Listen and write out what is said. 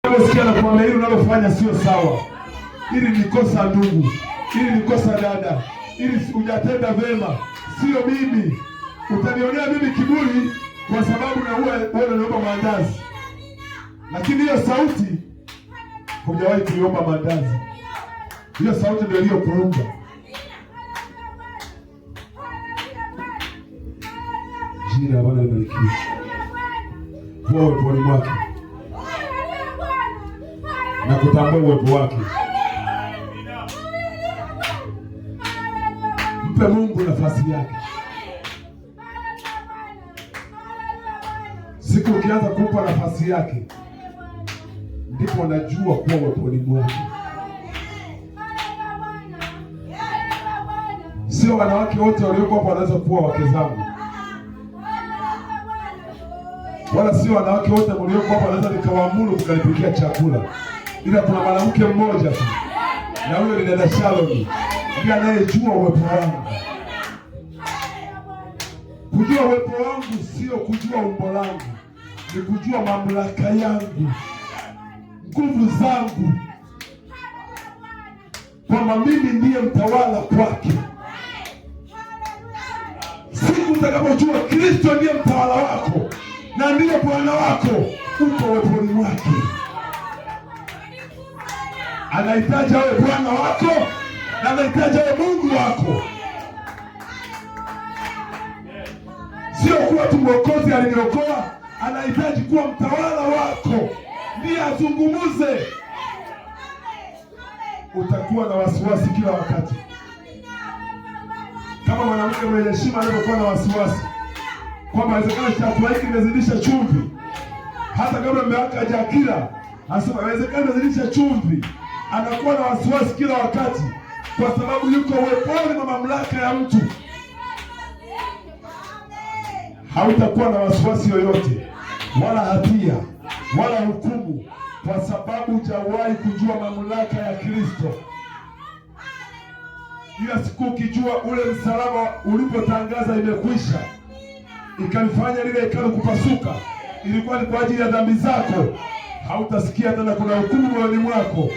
Unaposikia na kuambia hili unalofanya sio sawa, hili ni kosa ndugu, hili ni kosa dada, hili hujatenda vema, sio mimi. Utanionea mimi kiburi kwa sababu na huwa wewe unaniomba maandazi, lakini hiyo sauti hujawahi kuiomba maandazi. Hiyo sauti ndio iliyokuumba. Jina la Bwana libarikiwe. Kuwa uweponi mwake na kutambua uwepo wake. Mpe Mungu nafasi yake. Siku ukianza kumpa nafasi yake, ndipo unajua kuwa uweponi mwake. Sio wanawake wote walioko hapo wanaweza kuwa wake zangu, wala sio wanawake wote mlioko hapo wanaweza nikawaamuru mkanipikia chakula, ila kuna mwanamke mmoja tu, na huyo ni dada Shalom, ndiye anayejua uwepo wangu. Kujua uwepo wangu sio kujua umbo langu, ni kujua mamlaka yangu, nguvu zangu, kwamba mimi ndiye mtawala kwake. Siku utakapojua Kristo ndiye mtawala wako na ndiye Bwana wako, uko uweponi mwake. Anahitaji awe Bwana wako na anahitaji awe Mungu wako, sio kuwa tu Mwokozi aliniokoa. Anahitaji kuwa mtawala wako, ndiye azungumuze. Utakuwa na wasiwasi kila wakati, kama mwanamke mwenye heshima anavyokuwa na wasiwasi kwamba inawezekana chakula hiki kimezidisha chumvi, hata kabla mume wake hajakila, anasema inawezekana imezidisha chumvi. Anakuwa na wasiwasi kila wakati, kwa sababu yuko uweponi mwa mamlaka ya mtu. Hautakuwa na wasiwasi yoyote wala hatia wala hukumu, kwa sababu hujawahi kujua mamlaka ya Kristo. Ila siku ukijua ule msalaba ulipotangaza imekwisha, ikalifanya lile hekalu kupasuka, ilikuwa ni kwa ajili ya dhambi zako, hautasikia tena kuna hukumu moyoni mwako.